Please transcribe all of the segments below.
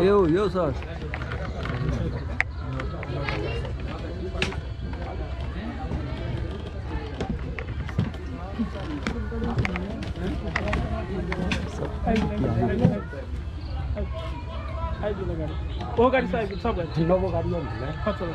यो यो sir वो गाड़ी सब गाड़ी नवो गाड़ी है। हाँ चलो।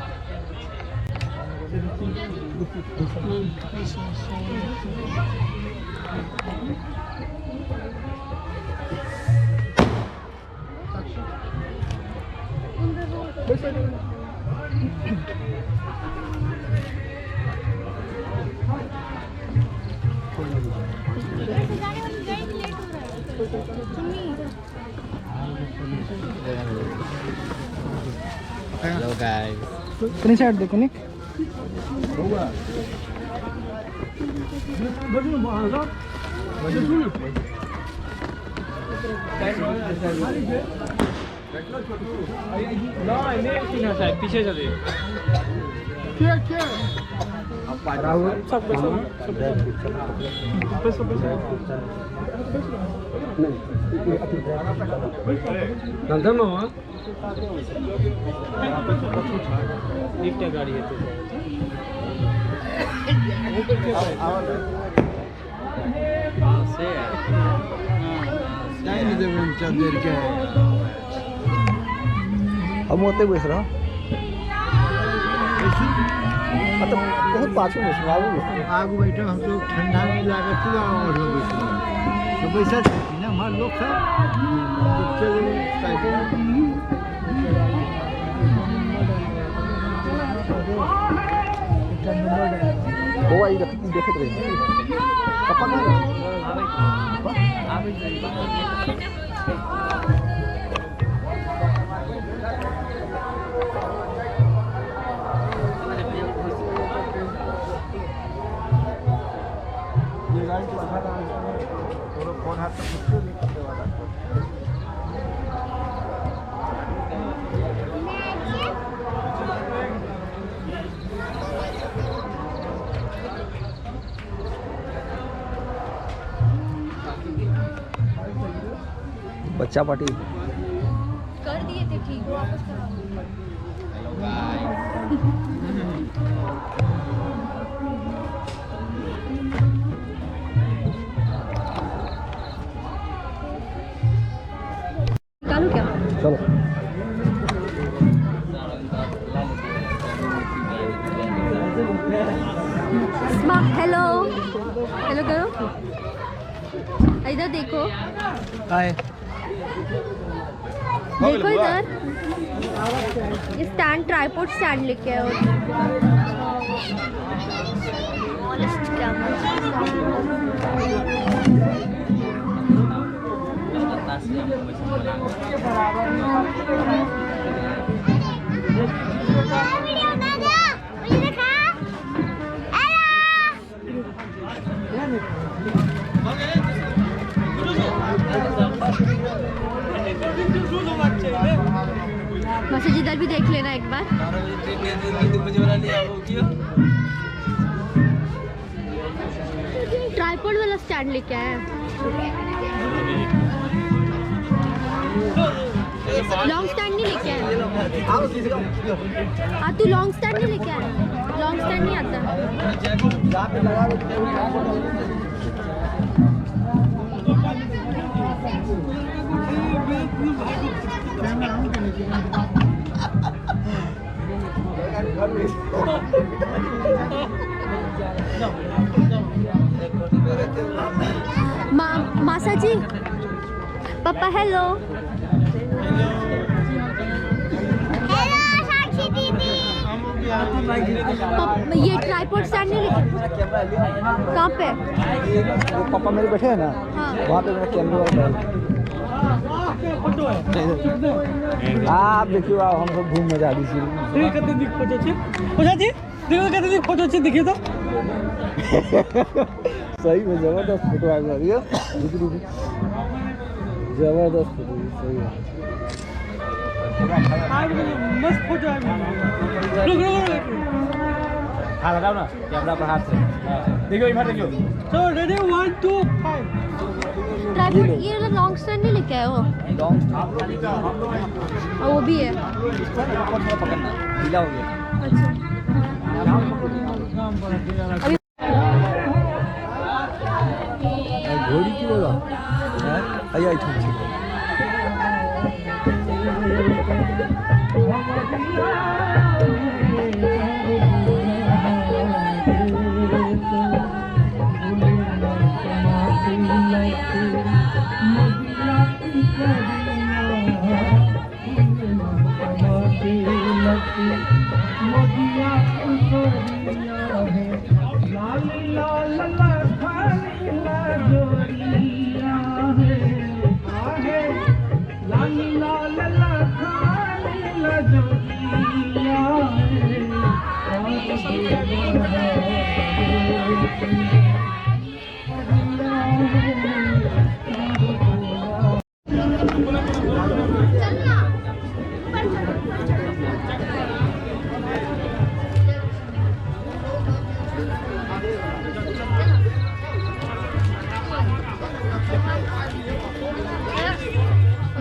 हेलो गाइस, कनी साइड देखो निक पीछे चले क्या क्या सब सब नंदन मामा एक गाड़ी है तो हम ओते बैस रहा मतलब बहुत पाछू में आगू आगू बैठो हम लोग ठंडा में लागत और लोग बैठो तो बैसा ना हमारे लोग सब साइकिल वो आई देखते रहे पापा कहाँ फोन हाथ में निकलने वाला। बच्चा पार्टी कर दिए थे ठीक, वापस करा। हेलो गाइस, निकालू क्या? चलो हेलो हेलो करो, इधर देखो। हाय, देखो इधर, ये स्टैंड, ट्राइपॉड स्टैंड लेके आए हो। मौसी जी इधर भी देख लेना एक बार। ट्राइपॉड वाला स्टैंड लेके आया। लॉन्ग स्टैंड नहीं लेके आया। हाँ तू लॉन्ग स्टैंड नहीं लेके आया, लॉन्ग स्टैंड नहीं आता। मासा जी, पापा हेलो। हेलो साक्षी दीदी। ये ट्राइपॉड स्टैंड नहीं लेके कहाँ पे? वो पापा मेरे बैठे हैं ना, हाँ। वहाँ पे मेरा कैमरा वाला। आप देखिए, आओ हम सब घूम मजा आती देखिए कितने दिख फोटो छी, देखो कितने दिख फोटो छी, देखिए तो। सही में जबरदस्त फोटो आबि रहल ये। रुक रुक, जबरदस्त फोटो सही है। मस्त फोटो आबि। रुक रुक रुक, हाथ लगाओ ना कैमरा पर, हाथ से देखियो, इधर देखियो। चलो रेडी 1 2 5। ट्राइपॉड ये वाला लॉन्ग स्टैंड नहीं लेके आए हो? लॉन्ग और वो भी है। ऊपर थोड़ा पकड़ना, ढीला हो गया। अच्छा अभी घोड़ी की बोला आई आई ठीक है।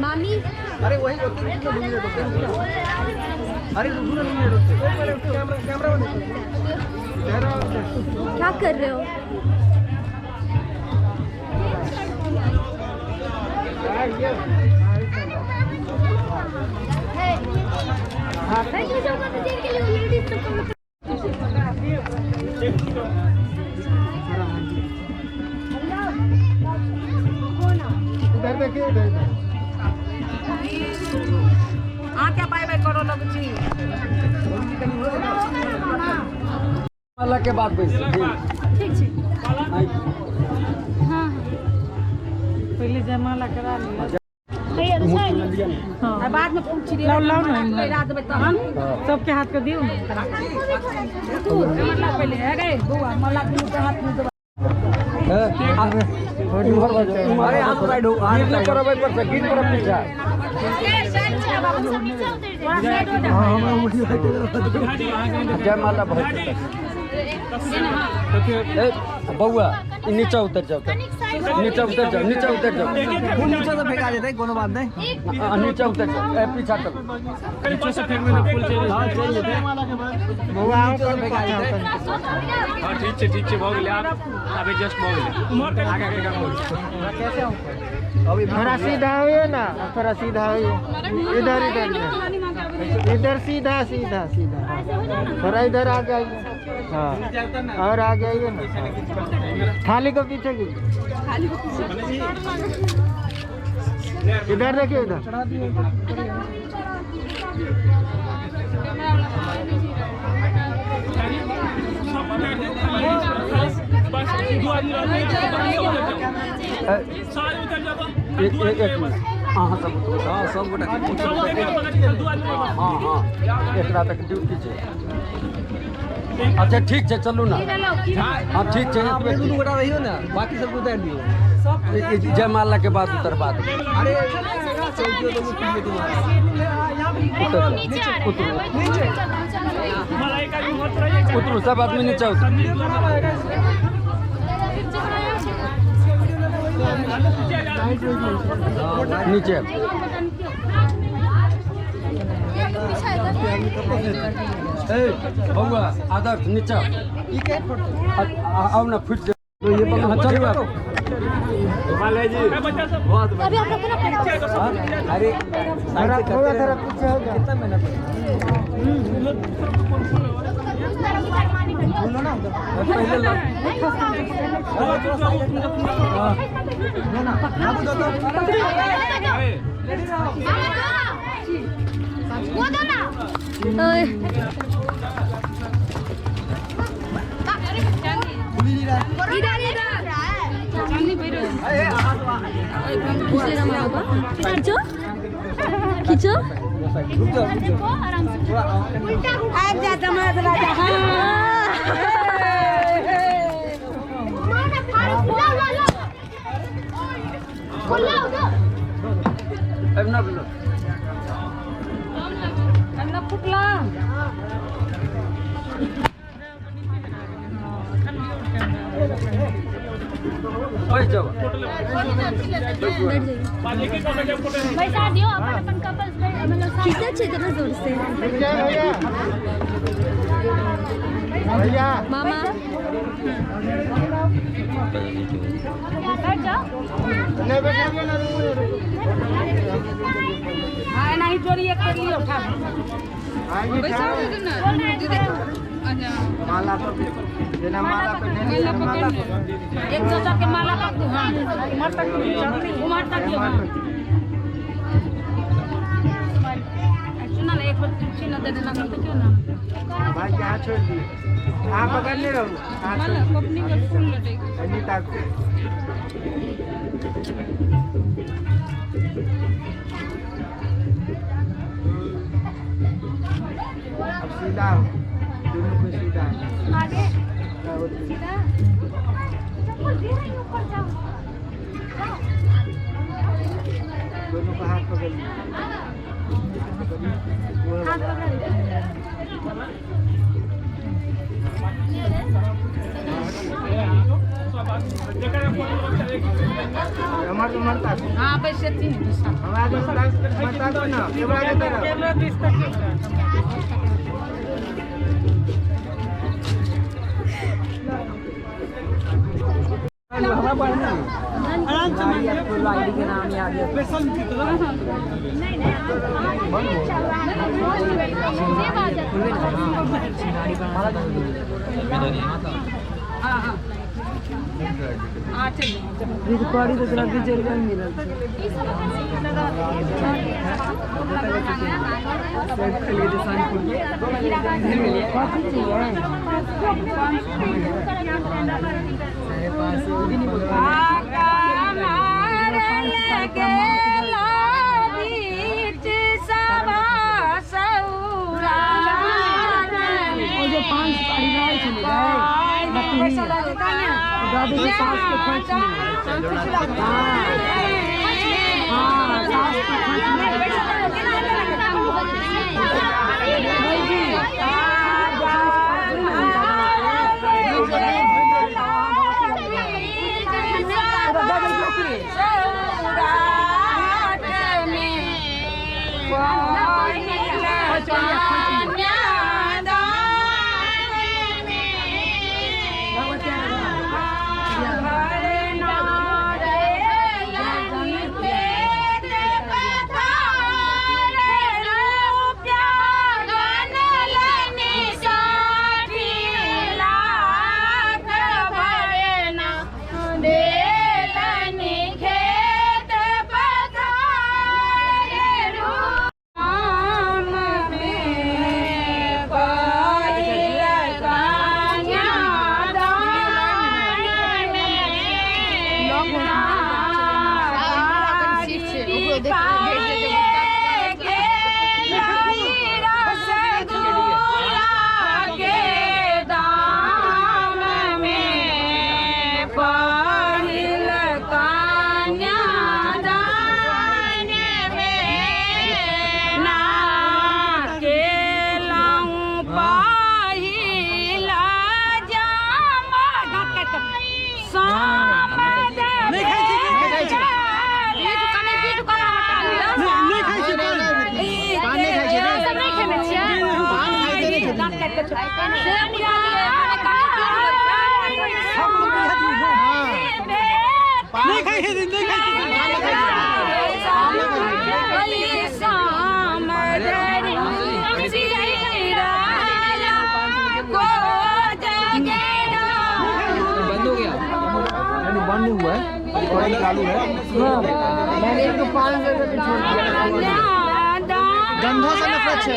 मामी अरे वही अरे क्या कर रहे हो? इधर देखिए, इधर आके बाय बाय करो लग छी। माला के बाद बैस ठीक छै। हां पहले जयमाला करा लियो। हां बाद में पूछ लाओ लाओ ना, रात में तहन सबके हाथ के दियो। जयमाला पहले है गए बुआ माला दुनू के हाथ में। अरे हाथ साइड हो, हाथ साइड करबै पर से गीत पर पीछा। जयमाला बहुत ए बउआ नीचा उतर जाओ, नीचा उतर जाओ, नीचा उतर जाओ। नीचे तो फेंका देते, कोनो बात नहीं। नीचा उतर जाओ, ए पीछा चलो। नीचे से फेंकने तो फूल चल। हां चल जेते बउआ, नीचे से फेंका देते। हां ठीक छै, ठीक छै, भ गेलै। आप अभी जस्ट भ गेलै, आगे आगे काम हो। कैसे हो अभी? थोड़ा सीधा होइए ना, थोड़ा सीधा होइए। इधर इधर इधर इधर सीधा सीधा सीधा, थोड़ा इधर आ जाइए। हाँ और आ जाइए ना, थाली को पीछे कीजिए। इधर देखिए, इधर। अहाँ सब हाँ सब गोटा हाँ हाँ एकरा तक ड्यूटी छै। अच्छा ठीक छै, चलू ना। हाँ ठीक छै, दुनू गोटा रहियो ना, बाकी सबके उतार दियो। जयमाला के बाद उतरवा दे। अरे उतरू उतरू, सब आदमी नीचे उतरू। नीचे बउआ आदर्श नीचा आओ ना, फुट चलू। अरे थोड़ा थोड़ा पीछे हो जाओ, कितना मेहनत खींचो खींचो। खुला उधर अब ना बोलो ना फुटला ओए जाओ पैसा दियो अपन अपन कपल्स मतलब खींचा छै इतना जोर से भैया भैया मामा बैठ जाओ नहीं बैठा ना रुको रुको हां नहीं जोड़ी एक कर लियो उठा बैठा माला पर जेना माला पे माला एक चाचा के माला पकड़ू। हां उमर तक उमर तक। हां सुना ना एक बार छीन दे देना करते क्यों ना भाई यहाँ छोड़ दिए आप पकड़ने रहो। माला कंपनी का फूल लटेगा अनीता को अब सीधा हो दोनों को सीधा आगे सीधा चप्पल दे रही ऊपर जाओ दोनों को हाथ पकड़ लीजिए। हाथ पकड़ हाँ पैसे तीन कैमरा this तक आराम से आईडी के नाम याद है। नहीं नहीं हां हां हां चल रिकॉर्डिंग तो तोरा 20 रुपया मिलल छै। बंद हुआ है और चालू है। मैंने तो 500 रुपये छोड़ दिया। गंधों से नफरत है।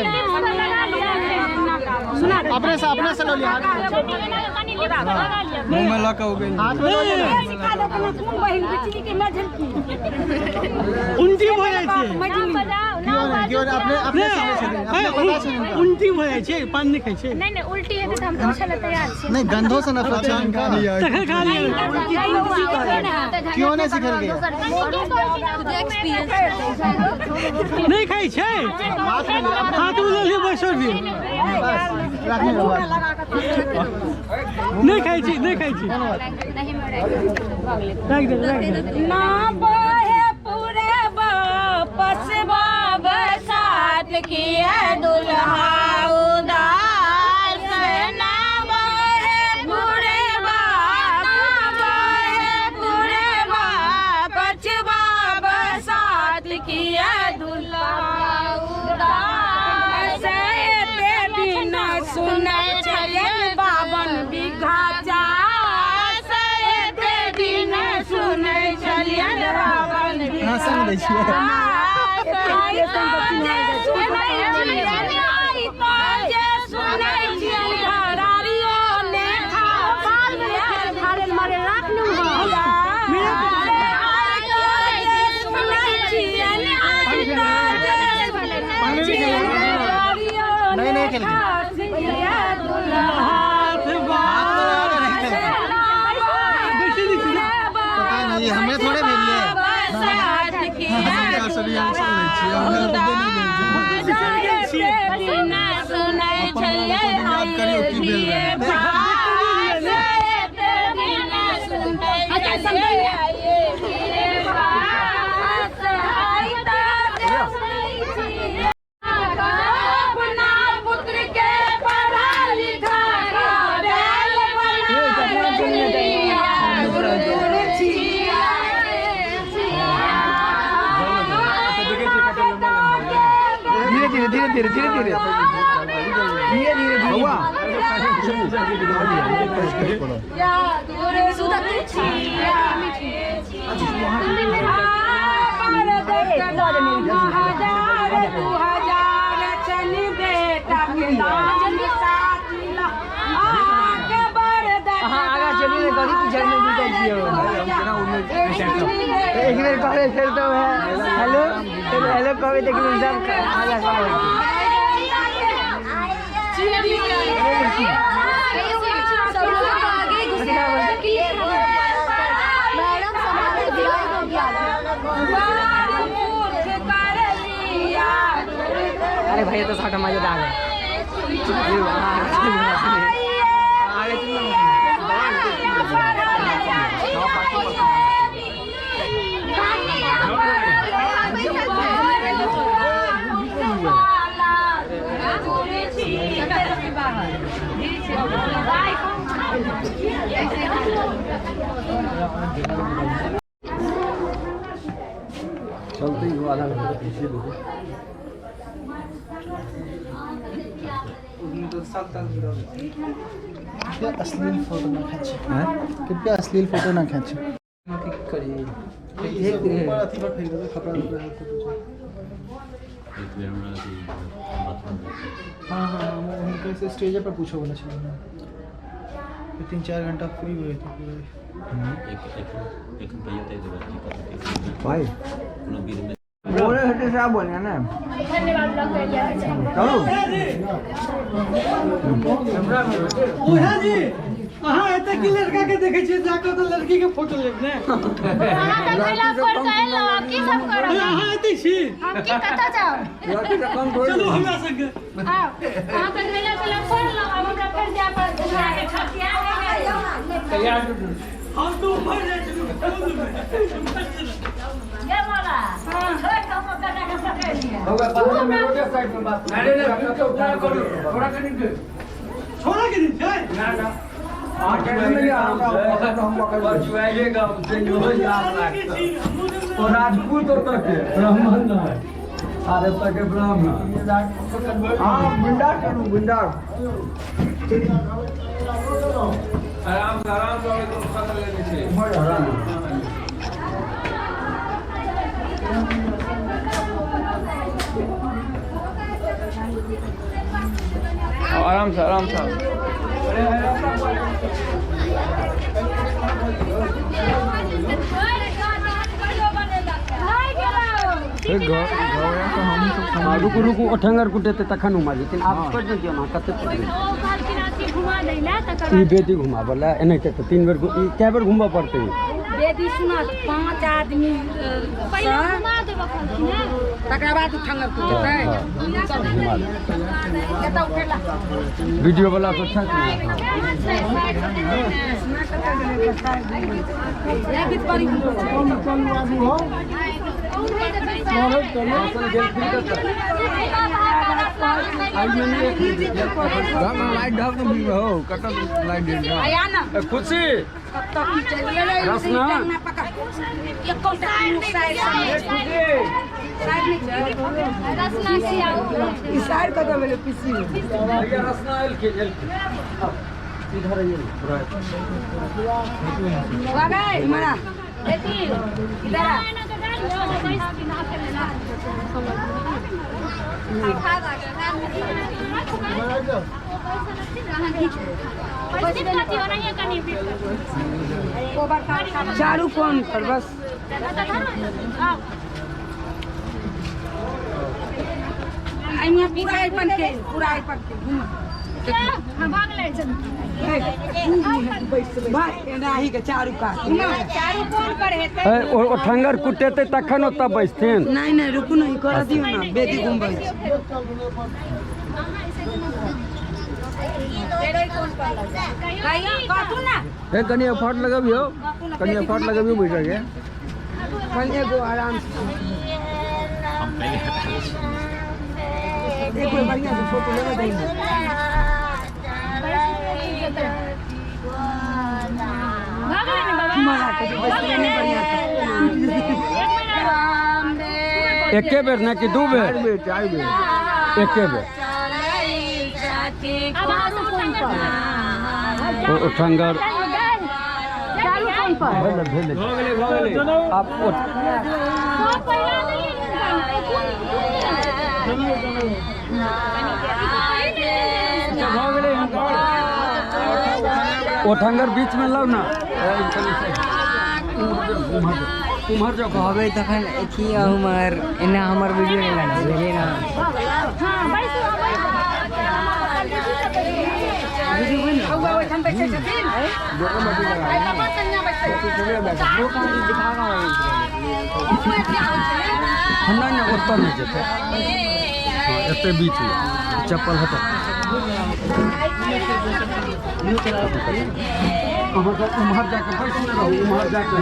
अपने से लो लिया। मुंह में लगा हो गई। हाथ में उल्टी हो जाए। नहि, केओ अपने अपने सुनै छथिन, अपने पता छै हुनका। उल्टी भऽ जाइ छै, पान नहि खाइ छै। नहि नहि, उल्टी हेतै तऽ हम पूछै लए तैयार छी। नहि, गंधो से नफरत छै हुनका। तखन खा लिअ। केओ नहि सिखेलकै। एक्सपीरियंस। नहि खाइ छै, हाथ में लऽ लिअ, बस छोड़ि दियौ। बस राखियौ, बस। नहि खाइ छी, नहि खाइ छी, राखि दे, राखि दे। ना बहे पूरे पसवा बसात किए दुल्हा उदास, ना बहे पूरे, ना बहे पूरे पछवा बसात किए दुल्हा उदास। एते दिन सुनै छलियन 52 बीघा चास, एते दिन सुनै छलियन 52 बीघा। अहाँ संग दै छियै। नहीं नहीं खेलखिन। हाथ बेसी दै छी। पता नहीं, हमे थोड़े भेलिए। बिसरि गेल छियै। याद करियौ की भेल रहै। अपना पुत्र के पढ़ा लिखा बैल बना दूर दूर छिया। धीरे धीरे धीरे धीरे धीरे धीरे धीरे धीरे बौआ। हजार 2000 चली बेटा के दाम साथिला आके आगा चलिए, कथी पीछे में भी छियै। एक बेर कहले फेर तो हेलो हेलो कहबे, देखिन सब आगा सब। सब लोग आगे घुसे। मैडम संभाले, गिराई दोगी आगे। अरे भैया तो साटा मजेदार है। आगे चलते ही हो, आधा घंटा पीछे लोग। कृपया अश्लील फोटो ना खींचे, कृपया अश्लील फोटो ना खींचे। ऊपर अथी पर फेंक देबै, कपड़ा उपड़ा तो कुछ। हाँ हाँ हाँ, हुनकर से स्टेजे पर पूछो वाला छलै। 3-4 घंटा फ्री हुए थे पूरे। भाई बोले हटे साहब, बोले ना। चलो। ओझा जी, अहाँ एतऽ की लड़का के देखै छियै? जाकऽ तऽ लड़की के फोटो लेब ने। अहाँ तऽ घैला फोड़ कऽ एलहुँ, आब की सब करब? अरे, अहाँ एतै छी? हम की कतऽ जाउ? चलू हमरा संगे। आउ, अहाँ तऽ घैला तैला फोड़लहुँ, आब हमरा फेर जाय पड़त। हम तऽ उम्हर जाइ छलहुँ, समुद्रमे। छोड़ा के दिन छै। राजपूत के ब्राह्मण नहीं, अरे तक ब्राह्मण। हाँ, गुंडा करू गुंडा। आराम से, आराम से, और खतरा लेने छै। आराम से, आराम से। भरि गेलौ। रुकू रुकू ओठंगर कुटेतै तखन उमा जेथिन। आब छोड़ि ने दियौ ने, कते ई बेदी घुमाबऽ लए एनाहिते तऽ 3 बेर कए बेर घुमबऽ पड़तै? बेदी सुना 5 आदमी तकरा बाद उठंगर कुटेतै। वीडियो वाला सब छथि। खुशी रसना इधर आइए चारू कोन पर बस पूरा अपन के पूरा अपन के ओठंगर कुटेतै तखन ओतऽ बैसथिन। नहीं नहीं रुकू नहीं कर दियौ ना बेदी घुमबै। कनी एफर्ट लगबियौ, कनी एफर्ट लगबियौ बैठे के। कनी एगो आराम से एक बढ़िया से फोटो लेबै दै। एके बेर ना कि 2 बेर? 4 बेर। एके बेर। ओठंगर आप ओठंगर बीच में लाओ ना, उम्हर जाओ। कहबै तखन अथी हमर एना हमर वीडियो नहि लागल बुझलियै ना। नहीं नहीं ओतऽ नहि जेतै, एतै बीचमे चप्पल हटा। अहाँ उम्हर जाके बैस ने रहू, उम्हर जाके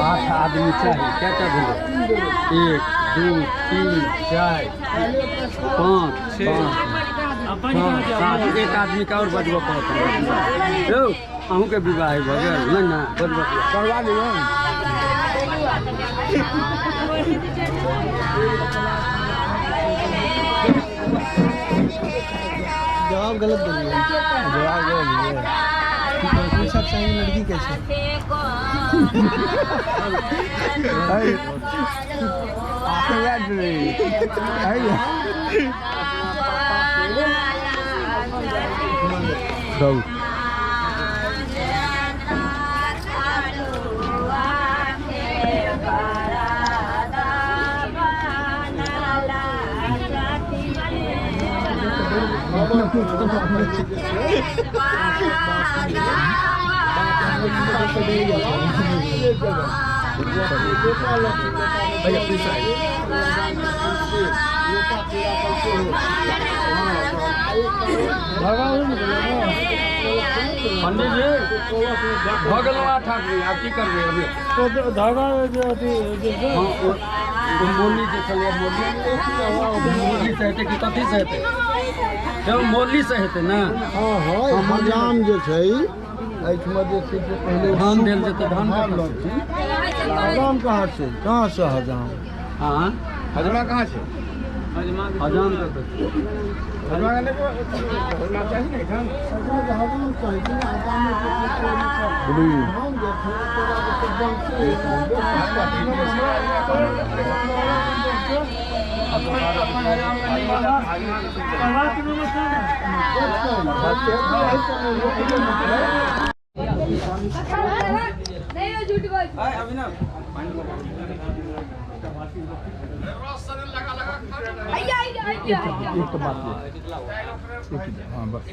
आठ आदमी चाहिए। क्या क्या भेलै? 1 2 3 4 5 6 7 एक आदमी के और बजबऽ पड़त। यौ अहूँके विवाह भऽ गेल? नहि ने बजबऽ करवा दियौ। जवाब गलत दिलियै। जवाब गलत दिलियै। पूछा चाहिए लड़की कैसे। पंडित जी भऽ गेलौ 8 आदमी, आब की करबै? अभी धागा मोली जे छलै, मोली से हेतै कि कथी से हेतै? जब मोली से हेतै ने। हाँ हाँ, हजाम जे छै एहिठमा जे छै से पहिले धान देल जेतै। धान हजाम कहाँ छै? कहाँ से हजाम? हाँ हजमा कहाँ छै? हजाम कतऽ? एक तो बात हाँ बस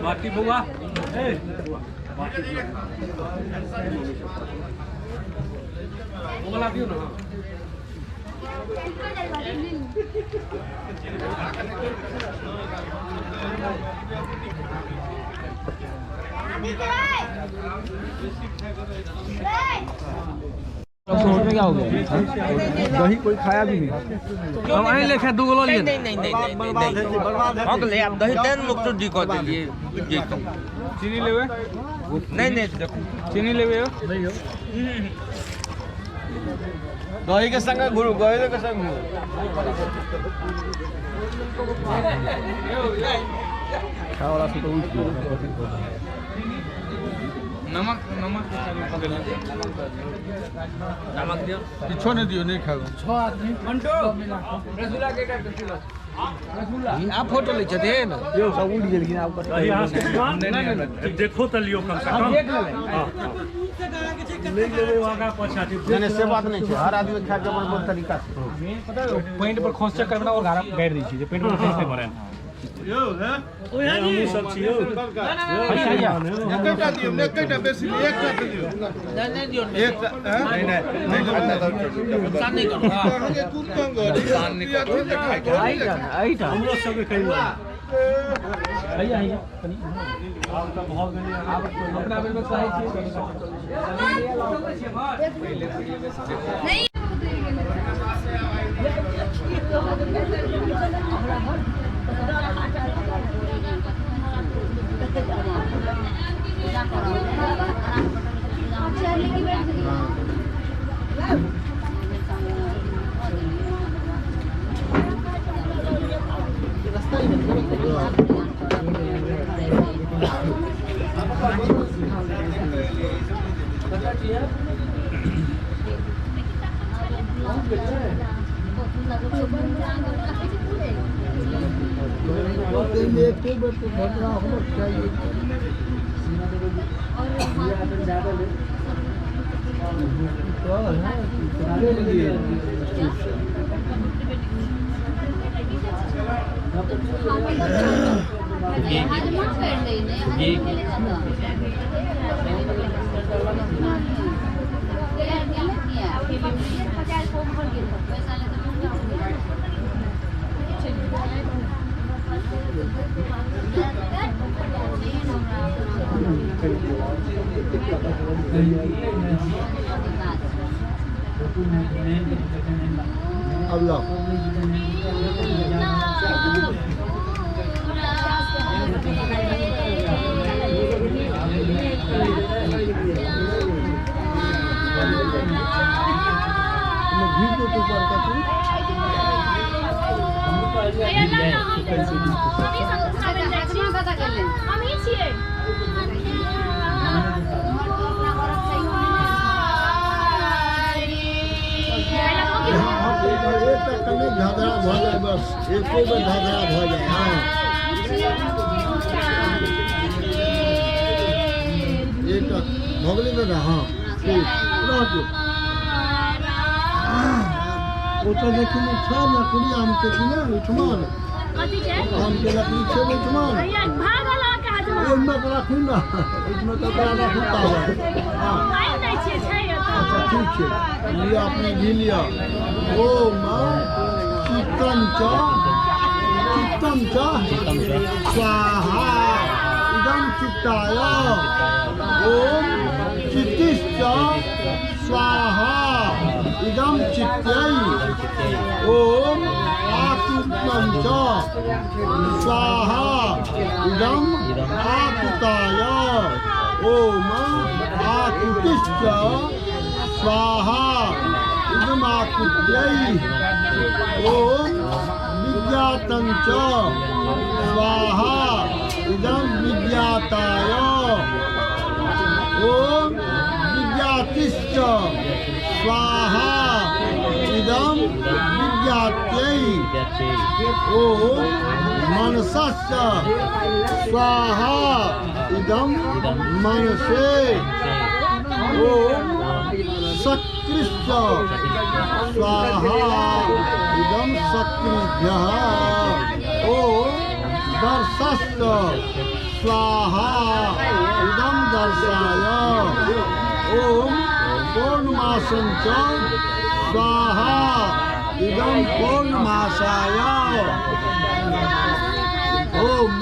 बाटी बउआ बउआ दियौ ना। क्या हो गया? दही कोई खाया भी नहीं। हम आइ लेखा दूगो ल लिए। नहीं नहीं नहीं नहीं हो गेलै आब दही तेन मुक्त जी कऽ देलियै जैतौ। चीनी लेबै? नहीं नहीं देखू चीनी लेबै हो? नहीं हो। दही के संग घुरू, दही के संग घुरू। खाए वाला से तो उठ गया। नमक नमक नमक दियो। किछो नहीं दियो, नहीं खाओ। 6 आदमी मंटो रसगुल्ला के रसगुल्ला रसगुल्ला आप फोटो लै छथिन यो सब उठ गेलखिन आब। नहीं नहीं देखो त लियो कम से कम देख ले। ले लेबै आगा पाछा। नहीं नहीं से बात नहीं छै, हर आदमी खाए के अपन अपन तरीका से। मेन पता है पेंट पर खोस चक्कर में और गारा गाड़ दै छी जे पेंट पर खोस नहीं भरे। यो है हम सब छियो। एकटा दियौ, एकटा बेसी नहीं, एकटा दियौ। नहीं नहीं दियौ एकटा। नहीं नहीं नहीं नुकसान नहीं करू। अहाँके कोन कंग नुकसान नहीं करू। आइटा हमरो सब के कहियो आइया आइया कनी आब त भऽ गेलै। आब अपना बेर में कहै छी नहीं। अब लो घाघरा भऽ जाए बस, एको बेर घाघरा भऽ जाए। हाँ एक भऽ गेलै दादा। हाँ ठीक रह दियौ। ओतऽ देखियौ छै लकड़ी आमके कि नहि ओहिठमा? आमके लकड़ी छै ओहिठमा? ओहिमे राखू ने, ओहिमे तऽ ओकरा राखू ताबत। हाँ अच्छा ठीक छै, लिअ अपने घी लिअ। ओ माँ चित्तम च चित्तम च स्वाहा इदं चित्ताय ओम चित्तिश्च स्वाहा इदं चित्त्यै ओम आकुतं च स्वाहा इदं आकुताय ओम आकुतिश्च स्वाहा इदमाकुत्यै ओम विज्ञातं च स्वाहा इदं विज्ञाताय ओम विज्ञातिश्च स्वाहा इदं विज्ञात्यै ओम मनसश्च स्वाहा इदं मनसे ओम सकृश्च स्वाहा इदं सकृभ्यः ओम दर्शश्च स्वाहा इदं दर्शाय ओम पौर्णमासं च स्वाहा इदं पौर्णमासाय ओम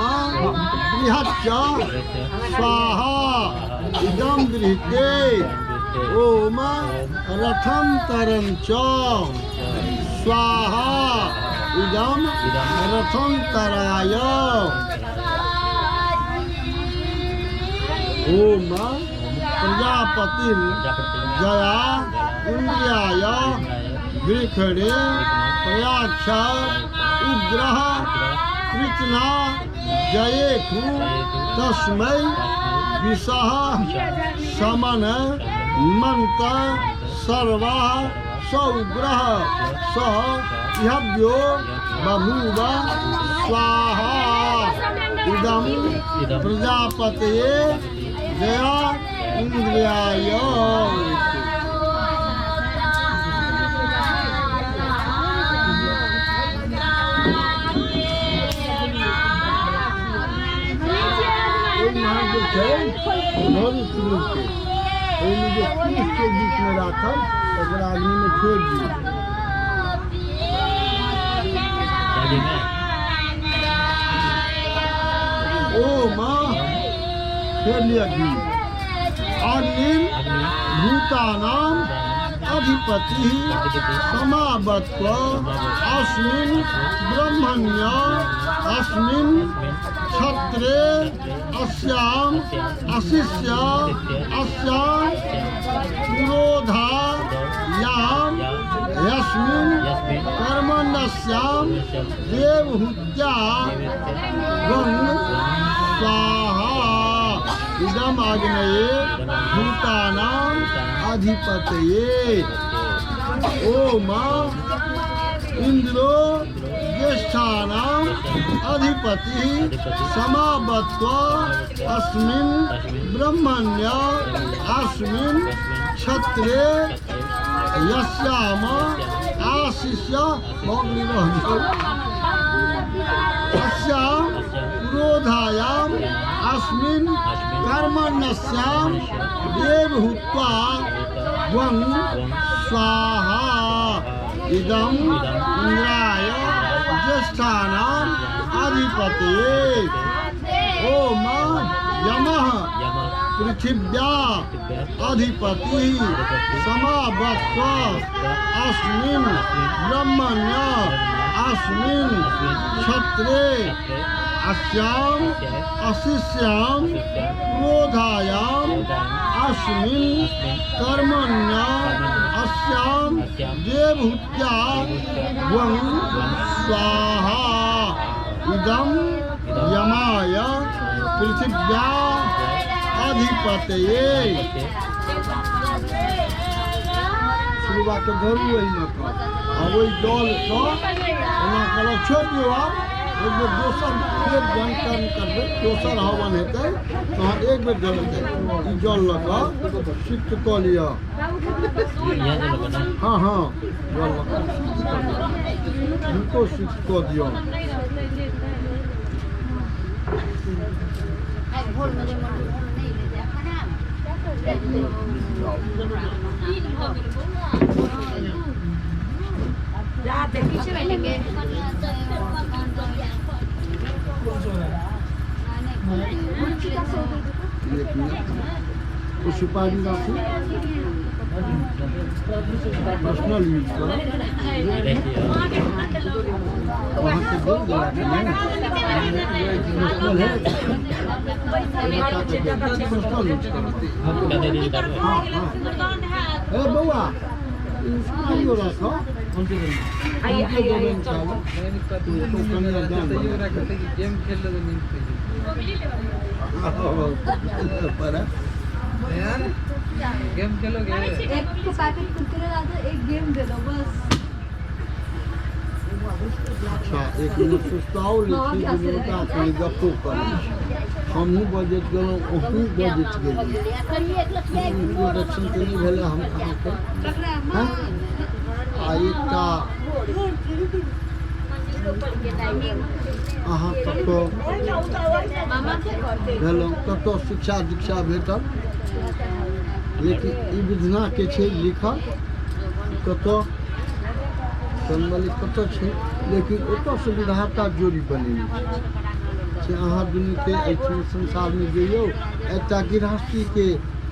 बृहच्च स्वाहा इदं बृहते ओम रथंतरं च स्वाहा इदं रथंतराय ओम प्रजापति जया इंद्रियाय वृखणे प्रयाक्ष उग्रह कृतना जयेखु तस्मै विषः समन मंत सर्वः सौग्रह स इहव्यो बभूव स्वाहा इदं प्रजापतये जया इंद्रियाय। ओहिमे जे कुश के बीच में राखल ओकरा अग्नि में छोड़ि दियौ। ओम फेर लिअ घी। अग्निं भूतानां अधिपतिः समावत्व अस्मिन् ब्रह्मण्य अस्मिन् क्षत्रे अस्याम अशिष्य अस्याम पुरोधायाम यस्मिन् कर्मण्यस्याम देवहूत्या गं स्वाहा इदम् आग्नेये भूतानाम् अधिपतये। ओम इंद्रो ज्येष्ठानाम् अधिपतिः समावत्व अस्मिन् ब्रह्मण्य अस्मिन् क्षत्रे यस्याम आशिष्य अस्याम पुरोधायाम अस्मिन् कर्मण्यस्याम देवहूत्वा वं स्वाहा इदं इंद्राय ज्येष्ठानाम् अधिपतये। ओम यमः पृथिव्या अधिपतिः समावत्व अस्मिन् ब्रह्मण्य अस्मिन् क्षत्रे अस्याम अशिष्याम पुरोधायाम अस्मिन् कर्मण्य अस्याम देवहूत्या वं स्वाहा इदं यमाय पृथिव्या अधिपतये। शुरुआत धरू एहिमे कऽ आ ओहि जलसँ एना करब छोड़ि दियौ। आब एक बेर दोसर फेर जन कर्म करबै, दोसर हवन हेतै तहन एक बेर जल हेतै। ई जल लऽ कऽ सिक्त कऽ लिअ। हँ हँ जल लऽ कऽ सिक्त कऽ लिअ, हिनको सिक्त कऽ दियौ। एक मिनट, ओ सुपारी राखू। पर्सनल यूज करब। अहाँके बोल देलक ने पर्सनल है, पर्सनल यूज करब। हाँ हाँ ए बौआ इसको रखो। गेम खेल लो नींद गेम खेलोगे। एक को पैकेट कुरकुरे ला दो, एक गेम दे दो बस। अच्छा एक मिनट सुस्ताओ लेकिन गप्पो करू। हमहूँ बजैत गेलहुँ, अहूँ बजैत गेलियै। इंट्रोडक्शन तऽ नहि भेलै हम अहाँके। हँ आ एकटा अहाँ कतऽ भेलहुँ, कतऽ शिक्षा दीक्षा भेटल, लेकिन ई विधनाके छै लिखल कतऽ चंदौली कतऽ छै, लेकिन ओतऽसँ विधाता जोड़ी बनेने छै से अहाँ दुनूके एहिठाम संसारमे जइयौ एकटा गृहस्थीके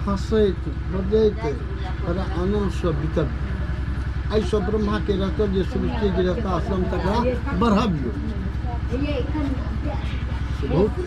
हँसैत बजैत बड़ा आनन्दसँ बितब। एहिसँ ब्रह्माके रहतौ जे सृष्टि गृहस्थ आश्रम तकरा बढ़बियौ। बहुत